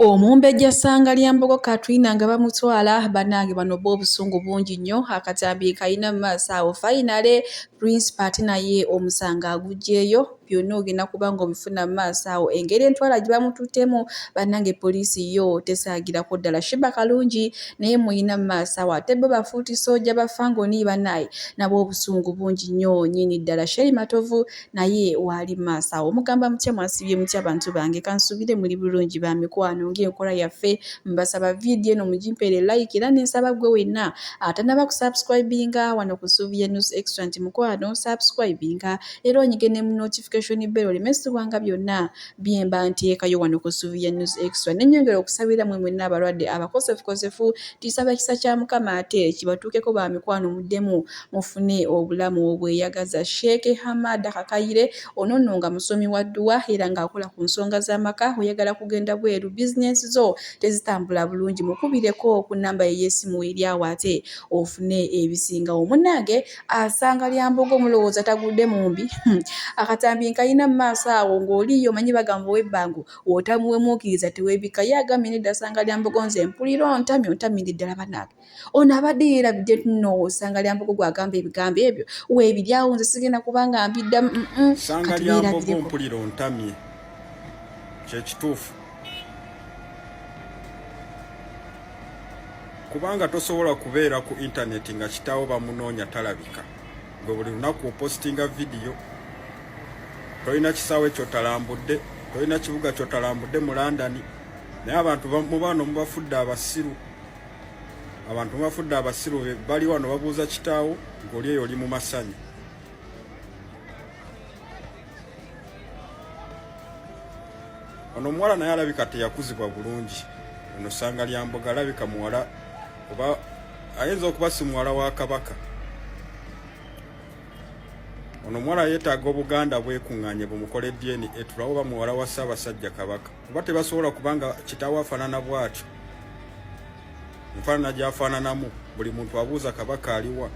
Omumbejja Ssangalyambogo Katrina nga bamutwala, bannange bano bo obusungu bungi nnyo, akatambi nkayina mu maaso awo. Finally Principal ate naye omusango aguggyeeyo, byonna ogenda kuba ng'obifuna mu maaso awo. Engeri entwala gye bamututtemu bannange poliisi yo tesaagirako ddala. Sheebah Kalungi naye mmuyina mu maaso awo ate bo ba foot soldier ba Fangoni bannaaye nabo obusungu bungi nnyo nnyini ddala. Sherry Matovu naye waali maaso awo. Mugamba mutya, mwasibye mutya bantu bange? Kansubire muli bulungi ba mikwano. Ng'enkola yaffe, mbasaba vidiyo eno mugimpeere like, era nensaba gwe wenna atanaba kusubscribinga wano ku Suvia News Extra nti mukwano subscribinga era onyige ne mu notification bell oleme subwanga byonna byemba nteekayo wano ku Suvia News Extra. Nenyongera okusabira mwe mwenna abalwadde abakosefukosefu, tisaba ekisa kya Mukama ate kibatuukeko ba mikwano, muddemu mufune obulamu obweyagaza. Sheikh Hamada Kakayire ono nno nga musomi wa dduwa era ng'akola ku nsonga z'amaka, oyagala kugenda bweru, bizinensi zo tezitambula bulungi, mukubireko ku nnamba ye y'essimu eri awo ate ofune ebisingawo. Munnange asanga lya mbogo, mulowooza tagudde mu mbi? Akatambi nkayina mu maaso awo ng'oliyo, omanyi bagamba ow'ebbango w'otamuwemuukiriza teweebikka. Ye agambye nedda, sanga lya mbogo nze mpulira ontamye, ontamidde ddala bannange. Ono abadde yeerabidde nno Ssangalyambogo gw'agamba ebigambo ebyo weebiri awo, nze sigenda kuba nga mbiddamu. Ssangalyambogo mpulira ontamye, kyekituufu, kubanga tosobola kubeera ku intaneti nga kitaawo bamunoonya talabika, gwe buli lunaku opositinga vidiyo, tolina kisaawe kyotalambudde, tolina kibuga kyotalambudde mu London, naye abantu mubaano mubafudde abasiru. Abantu mubafudde abasiru, bali wano babuuza kitaawo ng'oli eyo oli mu masanyu. Ono omuwala naye alabika teyakuzibwa bulungi. Ono Ssangalyambogo alabika muwala, oba ayinza okuba si muwala wa Kabaka. Ono omuwala yeetaaga Obuganda bwekuŋŋaanye bumukole DNA tulabe oba muwala wa Ssaabasajja Kabaka, kuba tebasobola kubanga kitaawe afaanana bw'atyo, nfaanana gy'afaananamu. Buli muntu abuuza Kabaka aliwa,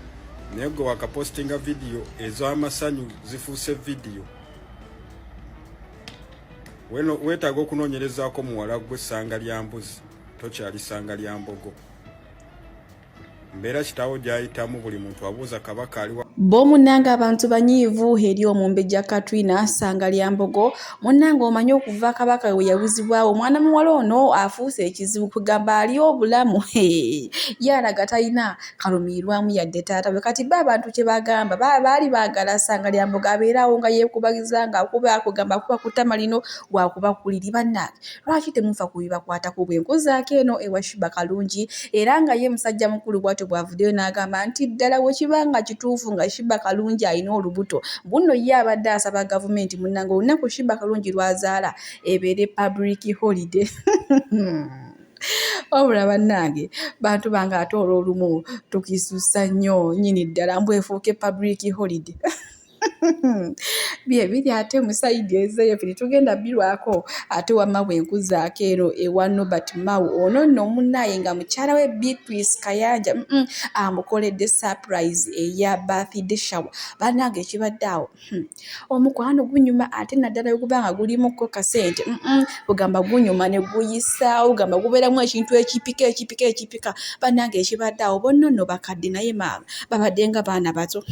naye gwe wakapositinga vidiyo ez'amasanyu zifuuse vidiyo. Weetaaga okunoonyerezaako muwala gwe ssanga lya mbuzi, tokyali ssanga lya mbogo. Mbeera kitaawo gy'ayitamu, buli muntu abuuza Kabaka aliwa. Bo munnange abantu banyiivu eri omumbejja Katrina Ssangalyambogo. Munnange omanyi okuva Kabaka we yabuzibwawo, omwana muwala ono afuuse ekizibu, kugamba ali obulamu ye alaga talina kalumiirwamu yadde taata we. Kati bo abantu kye bagamba, baali baagala Ssangalyambogo abeere awo nga yeekubagiza ng'akuba, kugamba akuba ku ttama lino wakuba ku liri. Bannange lwaki temufa ku bibakwatako? Bwe nkuzaako eno ewa Sheebah Kalungi, era nga ye musajja mukulu bw'atyo bw'avuddeyo n'agamba nti ddala bwe kiba nga kituufu nga Sheebah Kalungi alina olubuto, bunno ye abadde asaba gavumenti munnange olunaku Sheebah Kalungi lw'azaala ebeere public holiday. Wabula bannange bantu bange ate olw'olumu tukisussa nnyo nnyini ddala, mbu efuuke public holiday. Bye biri ate mu sayidi ezeeyo ffe tetugenda birwako. Ate wamma bwe nkuzaako eno ewa Norbert Mao, ono nno munnaaye nga mukyala we Beatrice Kayanja amukoledde surprise eya birthday shower. Bannange ekibadde awo, omukwano gunyuma, ate naddala bwe guba nga gulimuko kasente, kugamba gunyuma ne guyisaawo, gamba gubeeramu ekintu ekipika ekipika ekipika. Bannange ekibadde awo, bonna nno bakadde naye maama babadde nga baana bato.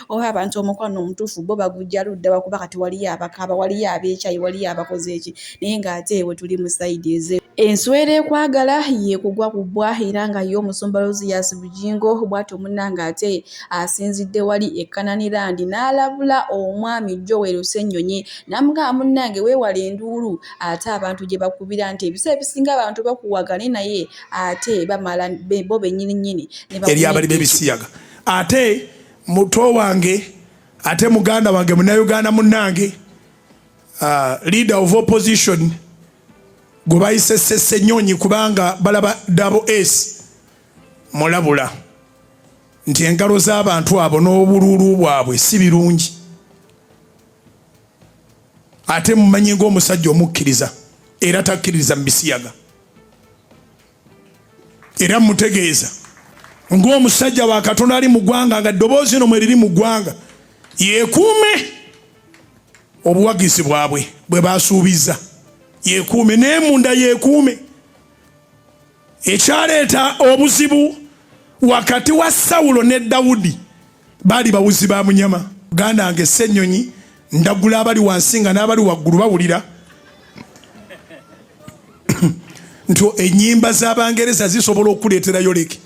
Oba abantu omukwano omutuufu bo bagujja ludda wa? Kuba kati waliyo abakaaba, waliyo abeekyayi, waliyo abakoze eki, naye ng'ate we tuli mu sayidi eze. Enswera ekwagala yeekugwa ku bbwa, era nga ye omusumba Loziyasi Bugingo bw'atyo munnange ate asinzidde wali e Kananirandi n'alabula omwami Joel Ssennyonyi n'amugamba munnange weewale enduulu ate abantu gye bakubira, nti ebiseera ebisinga abantu bakuwagane naye ate bamala bo bennyini nnyini ne eri abali b'ebisiyaga. Ate muto wange, ate muganda wange, munnayuganda munnange, leader of opposition gwe bayise Ssenyonyi, kubanga balaba double S, mulabula nti engalo z'abantu abo n'obuluulu bwabwe si birungi. Ate mumanyi ng'omusajja omukkiriza era takkiririza mu bisiyaga, era mutegeeza ng'omusajja wa Katonda ali mu ggwanga, nga ddoboozi ino mwe liri mu ggwanga, yeekuume obuwagizi bwabwe bwe basuubiza, yeekuume naye munda yeekuume. Ekyaleeta obuzibu wakati wa Sawulo ne Dawudi baali bawuzi ba munyama. Muganda wange Ssenyonyi, ndagula abali wansi nga n'abali waggulu bawulira nti ennyimba z'Abangereza zisobola okukuleetera yoleke.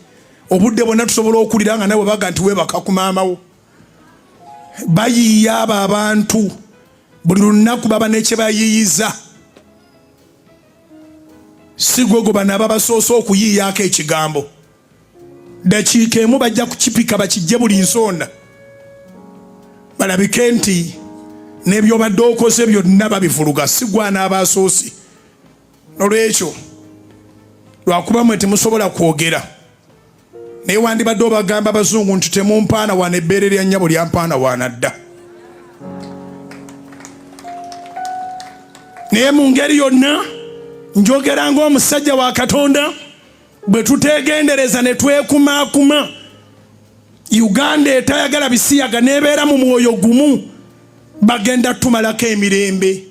Obudde bwonna tusobola okuwulira nga nawe baga nti weebaka ku maama wo. Bayiiya abo abantu buli lunaku baba ne kye bayiiyiza. Si gwe gwe bano ababasoose okuyiiyaako ekigambo. Dakiika emu bajja kukipika bakijje buli nsonda balabike nti n'ebyobadde okoze byonna babivuluga. Si gwe anaaba asoose. Nolwekyo lwakuba mwe temusobola kwogera, naye wandibadde obagamba abazungu nti temumpaana wana, ebbeere lya nnyabo lyampaana wana dda. Naye mu ngeri yonna njogera ng'omusajja wa Katonda, bwe tuteegendereza ne twekumaakuma, Uganda etayagala bisiyaga n'ebeera mu mwoyo gumu, bagenda tumalako emirembe.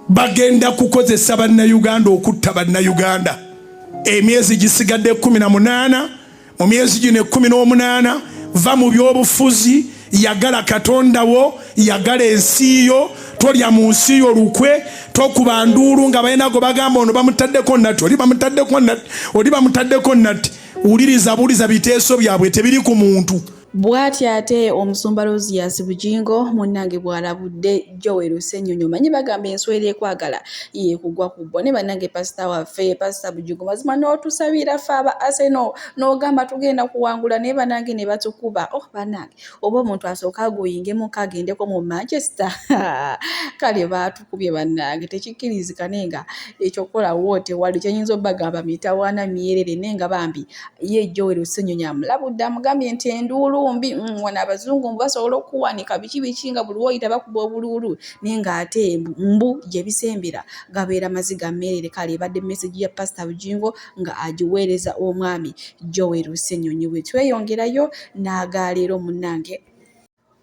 Bagenda kukozesa Bannayuganda okutta Bannayuganda. Emyezi gisigadde 18. Mu myezi gino 18, va mu byobufuzi, yagala Katonda wo, yagala ensi yo, tolya mu nsi yo lukwe, tokuba nduulu nga balina gwe bagamba ono bamutaddeko natti, oli bamutaddeko natti, oli bamutaddeko natti. Wuliriza buwuliza biteeso byabwe, tebiri ku muntu. Bw'atyo ate Omusumba Lozius Bugingo munnange bw'alabudde Joel Ssenyonyi. Omanyi bagamba enswera ekwagala yeekugwa ku bbwa. Naye bannange pasita waffe, Pasita Bugingo, mazima n'otusabira ffe aba Arsenal n'ogamba tugenda kuwangula, naye bannange ne batukuba. Oh bannange, oba omuntu asooke agoyingemu agendeko mu Manchester. Kale baatukubye bannange, tekikkirizika naye nga ekyokukola wo tewali. Kye nnyinza obbagamba mitawaana myerere, naye nga bambi ye Joel Ssenyonyi amulabudde, amugambye nti enduulu mbi, wano abazungu mbu basobola okukuwanika biki biki nga buli w'oyita bakuba obuluulu, naye ng'ate mbu gye bisembera gabeera maziga meerere. Kale ebadde message ya Pasita Bugingo nga agiweereza omwami Joel Ssenyonyi. Bwe tweyongerayo n'agaaleero munnange,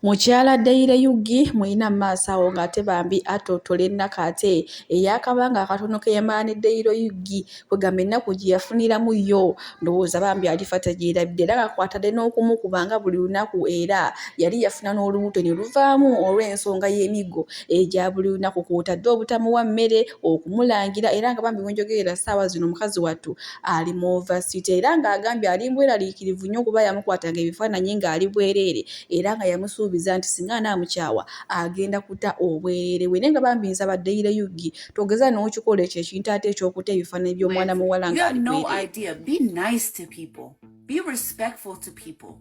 Mukyala Daire Ug muyina mu maaso awo ng'ate bambi atottola ennaku ate ey'akabanga akatono ke yamala ne Daire Ug, kwegamba ennaku gye yafuniramu yo ndowooza bambi alifa tegyerabidde, era nga kw'atadde n'okumukuba nga buli lunaku, era yali yafuna n'olubuto ne luvaamu olw'ensonga y'emiggo egya buli lunaku, kw'otadde obutamuwa mmere, okumulangira, era nga bambi we njogerera ssaawa zino mukazi wattu ali mu ovasite, era ng'agambye ali bweraliikirivu nnyo kuba yamukwatanga ebifaananyi ng'ali bwereere, era nga yamusuubiza nti singa anaamukyawa agenda kuta obwereere bwe. Naye nga bambi nsaba Daily Ug togeza n'okikola ekyo ekintu ate eky'okuta ebifaananyi by'omwana muwala You have ng'ali no bwereere. idea. Be nice to people. Be respectful to people.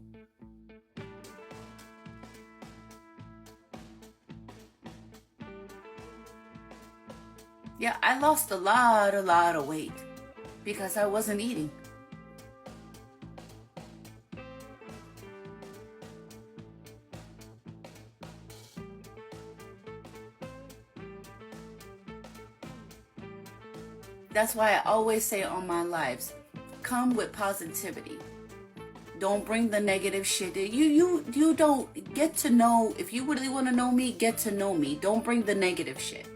Yeah, I lost a lot of weight because I wasn't eating. That's why I always say on my lives, come with positivity. Don't bring the negative shit. You don't get to know. If you really want to know me, get to know me. Don't bring the negative shit.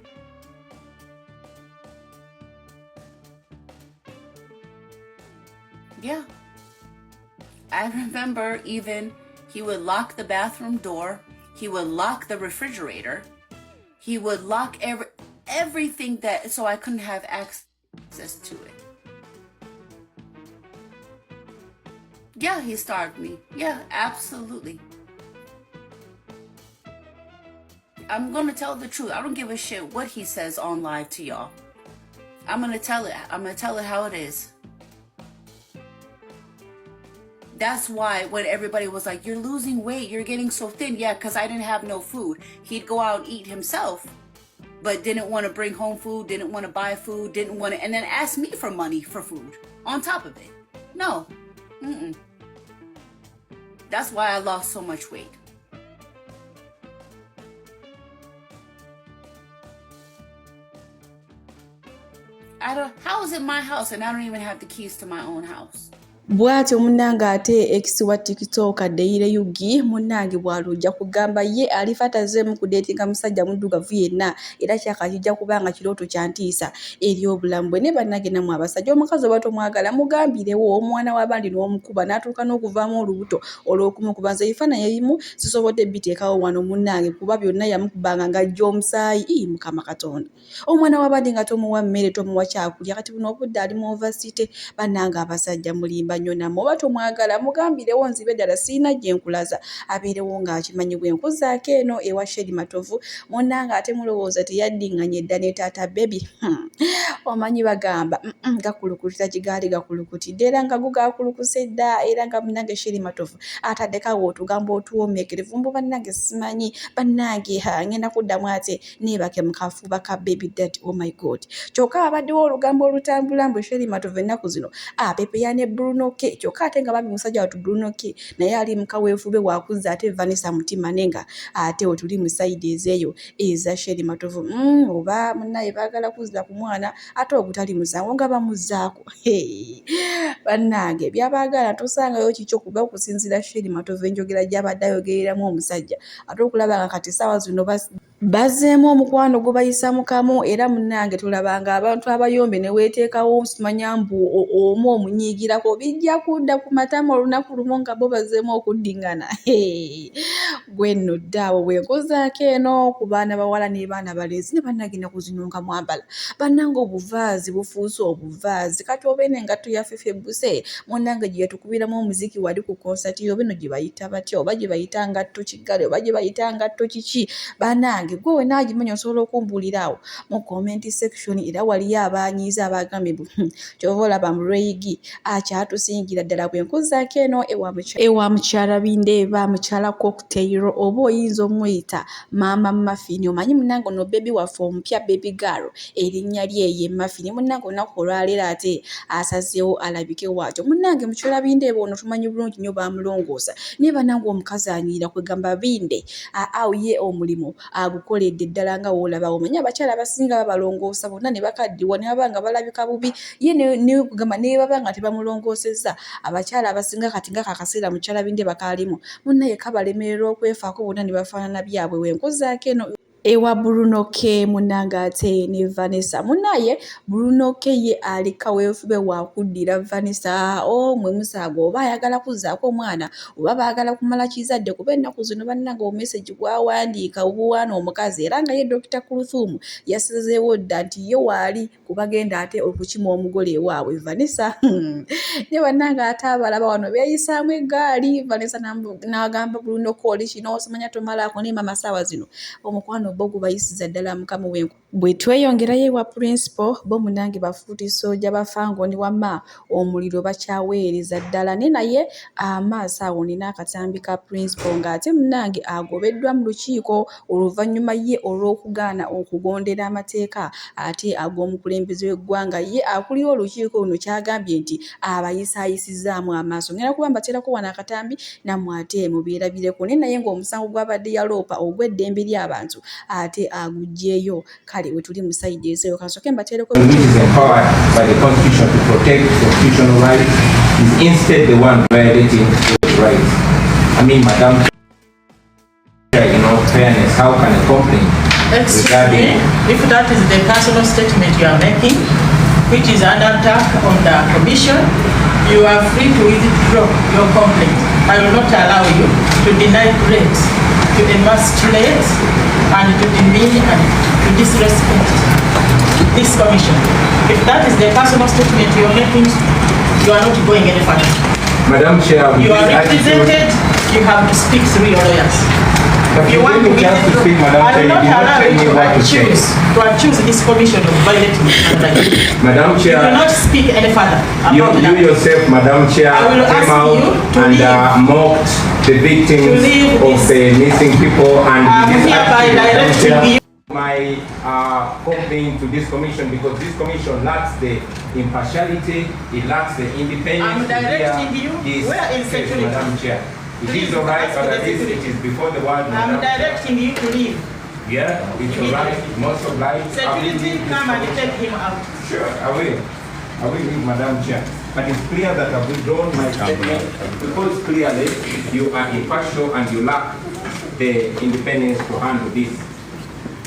Yeah. I remember even he would lock the bathroom door. He would lock the refrigerator. He would lock everything that so I couldn't have access to it. Yeah, he starved me. Yeah, absolutely. I'm going to tell the truth. I don't give a shit what he says on live to you all. I'm going to tell it. I'm going to tell it how it is. That's why when everybody was like, you're losing weight, you're getting so thin. Yeah, because I didn't have no food. He'd go out and eat himself, but didn't want to bring home food, didn't want to buy food, didn't want to, and then ask me for money for food on top of it. No. Mm-mm. That's why I lost so much weight. I don't, how is it my house and I don't even have the keys to my own house? Bw'atyo munnange ate ex wa TikTok Daily Ug munnange bw'alujja kugamba ye alifa tazzeemu kudeetinga musajja muddugavu yenna era kyaka kijja kuba nga kirooto kya ntiisa eri obulamu bwe. Naye bannange nammwe abasajja omukazi oba tomwagala mugambirewo omwana w'abandi n'omukuba n'atuuka n'okuvaamu olubuto olw'okumukuba. Nze ebifaananyi ebimu sisobodde biteekawo wano munnange kuba byonna yamukubanga ng'ajja omusaayi. Ii Mukama Katonda! Omwana wabandi nga tomuwa mmere tomuwa kyakulya kati buno obudde ali mu overcity. Bannange abasajja mulimba nnyo nammwe oba tomwagala mugambirewo nzibe ddala sirina gye nkulaza abeerewo ng'akimanyi. Bwe nkuzaako eno ewa Sheri Matovu munnange ate mulowooza teyaddinganye dda ne taata baby? Omanyi bagamba gakulukutira gye gaali gakulukutidde era nga go gaakulukuse dda era nga munnange Sheri Matovu ataddeko awo otugambo otuwoomeekerevu mbu bannange simanyi bannange ha ngenda kuddamu ate neebake mu kafuba ka baby daddy. Oh my God, kyokka abaddewo olugambo olutambula mbu Sheri Matovu ennaku zino apepeya ne Bruno K, kyokka ate nga bambi musajja wattu Bruno K naye ali mu kaweefube wakuzza ate Vanessa Mutima ne nga ate wetuli mu sayidi ezeeyo eza Sheri Matovu. Oba munnaye baagala kuzza ku mwana ate ogutali musango nga bamuzzaako. Bannange byabaagala tosangayo kikyo kuba okusinziira Sheri Matovu enjogera gy'abadde ayogereramu omusajja ate okulaba nga kati essaawa zino bazzeemu omukwano gubayisa mu kamu era munnange tolabanga abantu abayombe ne weeteekawo simanya mbu omu omunyiigirako bijja kudda ku matama olunaku lumu nga bo bazzeemu okuddingana. Gwe nno dda awo bwe nkozaako eno ku baana bawala ne baana balenzi ne bannange ennaku zino nga mwambala bannange obuvaazi bufuuse obuvaazi kati oba eno engatto ya Feffe Bussi munnange gye yatukubiramu omuziki wali ku konsati oba eno gye bayita batya oba gye bayita ngatto kiggale oba gye bayita ngatto kiki bannange gwe wenna agimanyi osobola okumbuulira awo mu comment section. Era waliyo abaanyiiza abagambye mbu ky'ova olaba mbu Ray akyatusingira ddala. Bwe nkuzaako eno ewa mukyala Bindeeba mukyala Cocktail oba oyinza omuyita Maama Muffin. Omanyi munnange ono baby waffe omupya baby girl erinnya lye ye Muffin. Munnange olunaku olwaleero ate asazeewo alabike bw'atyo. Munnange mukyala Bindeeba ono tumanyi bulungi nnyo baamulongoosa naye bannange omukazi anyirira kwegamba Binde awo ye omulimu agukoledde ddala nga w'olaba. Omanyi abakyala abasinga babalongoosa bonna ne bakaddiwa ne baba nga balabika bubi ye nekugamba ne baba nga tebamulongoosezza abakyala abasinga kati nga kakaseera mukyala Bindeeba kaalimu munnaye kabalemerera okwefaako bonna ne bafaanana byabwe. Wenkozaako eno ewa Bruno K munnange ate ne Vanessa munnaye Bruno K ye ali kaweefube wa kuddira Vanessa mwe musaaga oba ayagala kuzzaako omwana oba baagala kumala kizadde kuba ennaku zino bannange obumesegi bw'awandiika obuwaana omukazi era nga ye Dokita Kuluthum yasazeewo dda nti ye waali kubagenda ate okukima omugole ewaabwe Vanessa. Naye bannange ate abalaba wano beeyisaamu eggaali Vanessa n'agamba Bruno K oli kino osimanya tomalaako naye maama ssaawa zino omukwano bo gubayisiza ddala Mukama w'enku. Bwe tweyongerayo ewa Principal bo munnange bafuuti sooja ba Fangoni wamma omuliro bakyaweereza ddala ne naye amaaso awo nina akatambi ka Principal ng'ate munnange agobeddwa mu lukiiko oluvannyuma ye olw'okugaana okugondera amateeka ate ag'omukulembeze w'eggwanga ye akulira olukiiko luno ky'agambye nti abayisaayisizaamu amaaso. Ngenda kuba mbateerako wano akatambi nammwe ate mubyerabireko naye naye ng'omusango gw'abadde yaloopa ogw'eddembe ly'abantu ate aguggyeeyo. Kale we tuli mu sayidi ezeeyo kansooke mbateereko. Which is empowered by the Constitution to protect constitutional rights is instead the one violating those rights. I mean, Madam Chair, in all fairness, how can a complaint Excuse me, regarding if that is the personal statement you are making, which is an attack on the commission, you are free to withdraw your complaint. I will not allow you to denigrate, to emasculate, and to demean and to disrespect this commission. If that is the personal statement you are making, you are not going any further. Madam Chair, with You are this attitude, represented, you have to speak through your lawyers. But If you you want gave to me chance to withdraw, speak, Madam I Chair. will You not did not allow tell you me to what to say. accuse this commission of violating human rights. Madam You Chair, will not speak any further you, about you that. yourself, Madam Chair, I will came ask out you to and leave. mocked the victims To leave of this. the missing people and I'm with this hereby attitude, Madam directing Chair, you. my complaint to this commission, because this commission lacks the impartiality, it lacks the independence. I'm to hear directing you. this Where is case, security? Madam Chair. It Please is all right, ask but the at least it security. is before the world. I'm Madam Chair. directing you to leave. Yeah, it's all right, most obliged. I will Security, leave this come and commission. take him out. Sure, I will. I will leave, Madam Chair. But it's clear that I've withdrawn my statement because clearly you are impartial and you lack the independence to handle this.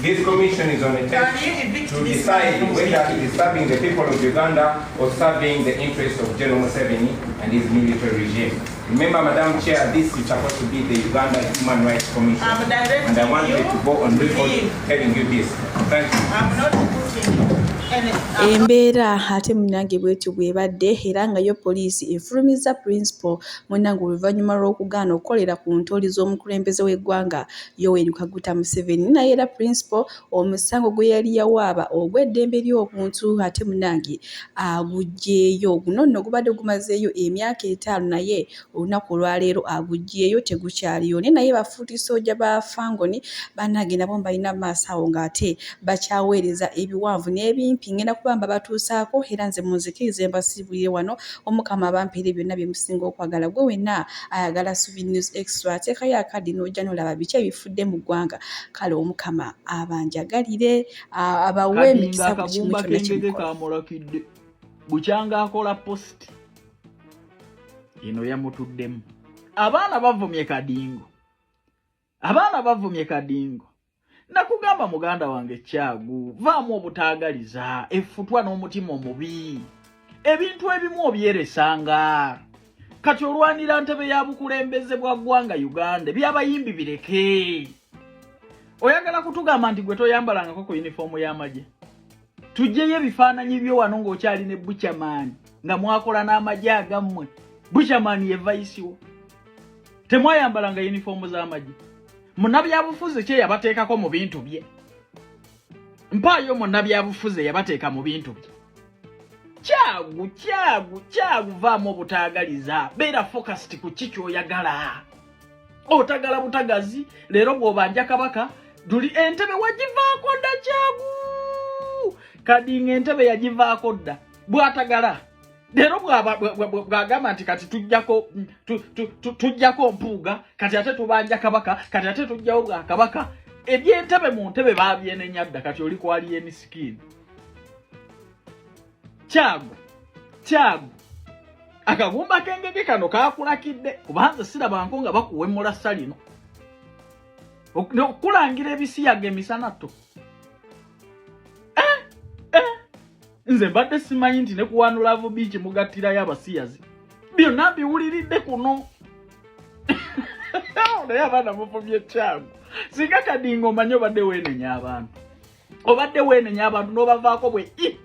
This commission is on a Can test you evict to this decide man from whether it is serving the people of Uganda or serving the interests of General Museveni and his military regime. Remember, Madam Chair, this is supposed to be the Uganda Human Rights Commission. I'm directing And I want you you to go on to record leave. telling you this. Thank you. I'm not putting any. Embeera ate munnange bwetyo bw'ebadde era nga yo poliisi efulumizza Principal munnange oluvannyuma lw'okugaana okukolera ku ntooli z'omukulembeze w'eggwanga Yoweri Kaguta Museveni. Naye era Principal omusango gwe yali yawaaba ogw'eddembe ly'obuntu ate munnange aguggyeeyo. Guno nno gubadde gumazeeyo emyaka 5 naye olunaku olwaleero aguggyeeyo tegukyaliyo. Naye naye bafuuti sooja ba Fangoni bannange nabo mbalina mu maaso awo ng'ate bakyaweereza ebiwanvu n'ebimpi. Ngenda kuba mbabatuusaako era nze munzikirize mbasiibulire wano. Omukama abampeere byonna bye musinga okwagala. Gwe wenna ayagala Subi News Extra ateekayo akaddi n'ojja n'olaba biki ebifudde mu ggwanga. Kale Omukama abanjagalire, abawe Kadinga emikisa buli kimu akagumba kyonna k'engege kyemukola. Kamulakidde bukyanga akola post eno yamutuddemu. Abaana bavumye Kadingo, abaana bavumye Kadingo. Nakugamba muganda wange Kyagu, vaamu obutaagaliza effutwa n'omutima omubi. Ebintu ebimu obyeresanga. Kati olwanira ntebe ya bukulembeze bwa ggwanga Uganda, ebyabayimbi bireke. Oyagala kutugamba nti gwe toyambalangako ku yunifoomu y'amagye? Tugyeyo ebifaananyi byo wano ng'okyali ne Buchaman nga mwakola n'amagye agammwe. Buchaman ye vayisiwo. Temwayambalanga yunifoomu z'amagye. Munnabyabufuzi kye yabateekako mu bintu bye? Mpaayo munnabyabufuzi eyabateeka mu bintu bye. Kyagu, Kyagu, Kyagu, vaamu obutaagaliza, beera focused ku ki ky'oyagala. Otagala butagazi. Leero bw'obanja kabaka tuli entebe wagivaako dda. Kyagu Kadinga entebe yagivaako dda. Bw'atagala leero bw'agamba nti kati tujjako Mpuuga, kati ate tubanja kabaka, kati ate tujjawo bwakabaka. Ebyentebe mu ntebe babyenenya dda. Kati oli ku Alien Skin. Kyagu, Kyagu, akagumba k'engege kano kakulakidde kubanza sirabanko nga bakuwemula salino okulangira ebisiyaga emisana to. Eh, eh. Nze mbadde simanyi nti ne ku One Love Beach mugattirayo abasiyazi. Byonna mbiwuliridde kuno, naye abaana muvumye Kyagu. Singa Kadinga omanyi obadde weenenya abantu, obadde weenenya abantu n'obavaako bwe i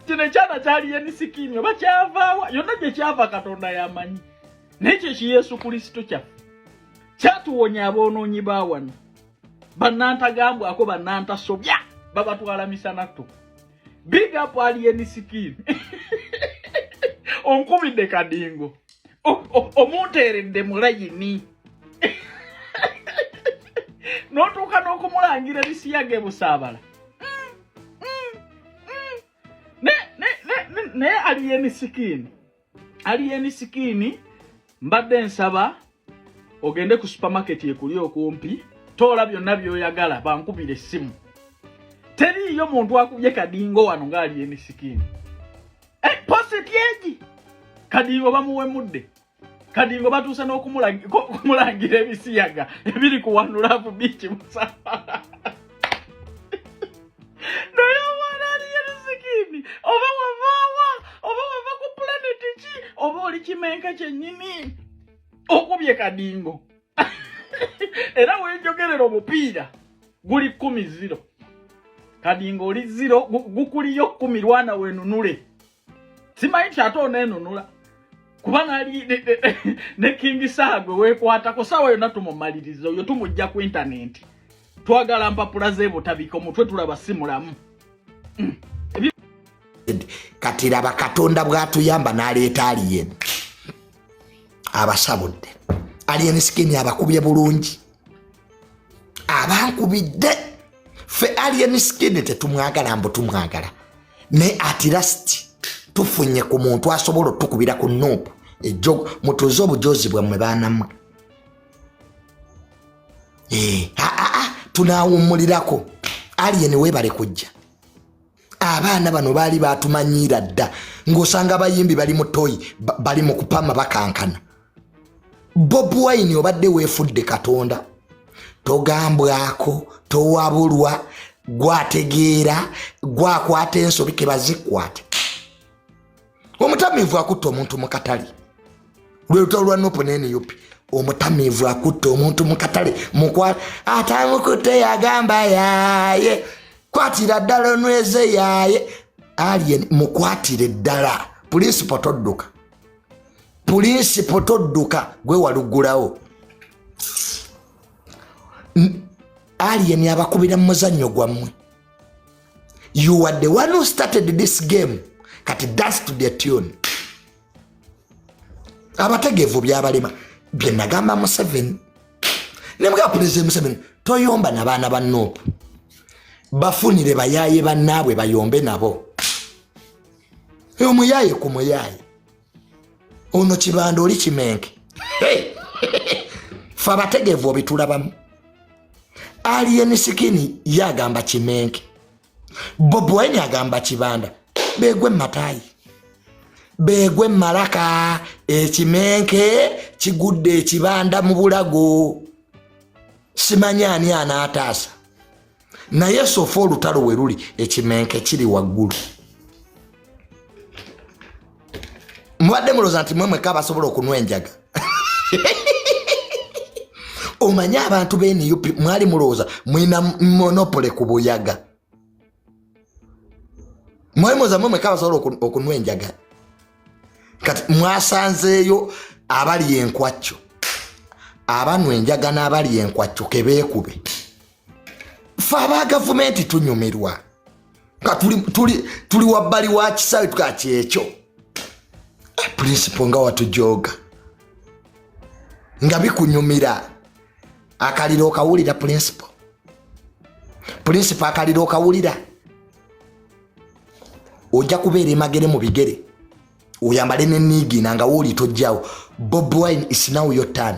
kino ekyana kyali Alien Skin oba kyavaawa yonna gye kyava Katonda yamanyi. Naye kyo kiyesu Kristo kyaffe kyatuwonya aboonoonyi ba wano bannantagambwako, bannantasobya babatwala misana tto. Big up Alien Skin, onkubidde Kadingo, omunteeredde mu layini n'otuuka n'okumulangira ebisiyaga ebusaabala. Naye Alien Skin, Alien Skin, mbadde nsaba ogende ku supermarket ekuli okumpi, toola byonna by'oyagala, bankubira essimu. Teriiyo muntu akubye Kadingo wano nga Alien Skin. Eh, positi egi Kadingo bamuwemudde. Kadingo batuuse n'okumulangira ebisiyaga ebiri ku One Love Beach Musabala. Naye omwana Alien Skin, oba wavaawa, oba wava ku planet ki, oba oli kimenka kyennyini okubye Kadingo. Era wenjogerera omupiira guli 10-0. Kadingo oli 0, gukuliyo 10. Lwana wenunule. Simanyi nti ate oneenunula kuba nali ne King Saha gwe weekwatako saawa yonna tumumaliriza oyo, tumujja ku intaneti. Twagala mpapula z'ebutabika omutwe tulaba si mulamu. Kati laba Katonda bw'atuyamba n'aleeta Alien. Abasabudde Alien Skin, abakubye bulungi, abankubidde ffe. Alien Skin tetumwagala, mbu tumwagala, naye at last tufunye ku muntu asobola otukubira ku NUP ejjo. Mutuuze obujozi bwammwe baanammwe. Eh, ah, ah, ah, tunaawummulirako. Alien weebale kujja. Abaana bano baali batumanyiira dda, ng'osanga abayimbi bali mu toyi, bali mu kupama bakankana. Bobi Wine obadde weefudde Katonda, togambwako, towabulwa, gwategeera, gwakwata ensobi kebazikwate. Omutamiivu akutta omuntu mu katale, lwelutalo lwa nup ne nup. Omutamiivu akutta omuntu mu katale, atamukutte yagamba yaaye, kwatira ddala onyweze yaaye. Alien mukwatire ddala. Pulinsipo todduka, pulinsipo todduka, gwe waluggulawo. Alien abakubira mu muzannyo gwammwe. You are the one who started this game, kati dance to the tune. Abategeevu byabalema. Bye nagamba Museveni, nemugamba Pulezidenti Museveni, toyomba nabaana ba NUP, bafunire bayaye bannaabwe bayombe nabo. Omuyaye ku muyaye ono kibanda oli kimenke. Fe abategeevu obitulabamu. Alien Skin yagamba kimenke, Bobi Wine agamba kibanda. Begwe matayi, begwe malaka, ekimenke kigudde ekibanda mu bulago. Simanyi ani anaataasa, naye sofa olutalo we luli, ekimenke kiri waggulu. Mubadde mulowooza nti mwe mwekka abasobola okunwa enjaga. Omanye abantu be NUP mwali mulowooza mwina monopoly ku buyaga. Mwali mulowooza mwe mwekka abasobola okunwa enjaga. Kati mwasanzeeyo abali enkwacco, abanwa enjaga n'abali enkwacco kebeekube. Fe aba gavumenti tunyumirwa nga tuli wabbali wa kisaawe, tukaa kyekyo. Principal nga watujooga nga bikunyumira. Akaliro okawulira, principal? Principal, akaliro okawulira? Ojja kubeera emagere mu bigere, oyambale neniigina nga wooli tojjawo. Bobi Wine, is now your turn.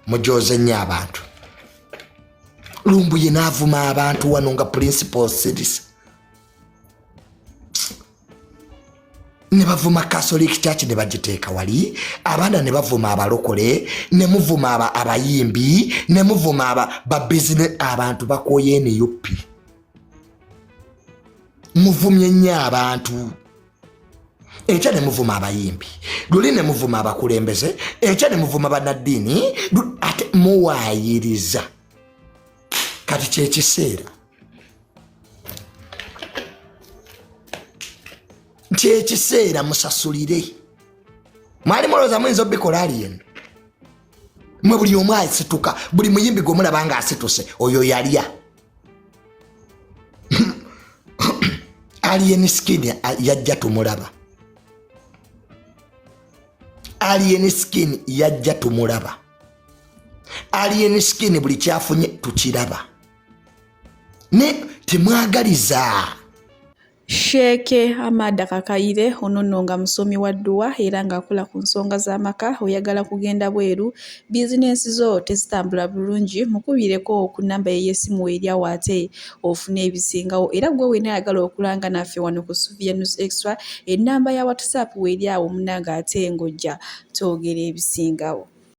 Mujoze nnyo abantu. Lumbuye n'avuma abantu wano nga principal series, ne bavuma Catholic Church ne bagiteeka wali abaana, ne bavuma abalokole, ne muvuma abayimbi, ne muvuma babizine. Abantu bakoye NUP, muvumye nnyo abantu. Enkya ne muvuma abayimbi, luli ne muvuma abakulembeze, enkya ne muvuma bannaddiini, ate muwaayiriza. Kati kyekiseera, kyekiseera musasulire. Mwali mulowooza muyinza obikola alien mwe. Buli omu asituka, buli muyimbi gwe mulaba nga asituse, oyo yalya. Alien Skin yajja tumulaba, Alien Skin yajja tumulaba. Alien Skin buli kyafunye tukiraba, ne temwagaliza. Sheikh Ahmad Kakaire ono nno nga musomi wa dduwa era ng'akola ku nsonga z'amaka. Oyagala kugenda bweru, bizinensi zo tezitambula bulungi, mukubireko ku nnamba ye y'essimu eri awo ate ofune ebisingawo. Era ggwe wenna ayagala okulanga naffe wano ku Suvia News Extra, ennamba ya WhatsApp weeri awo munnange, ate ng'ojja twogera ebisingawo.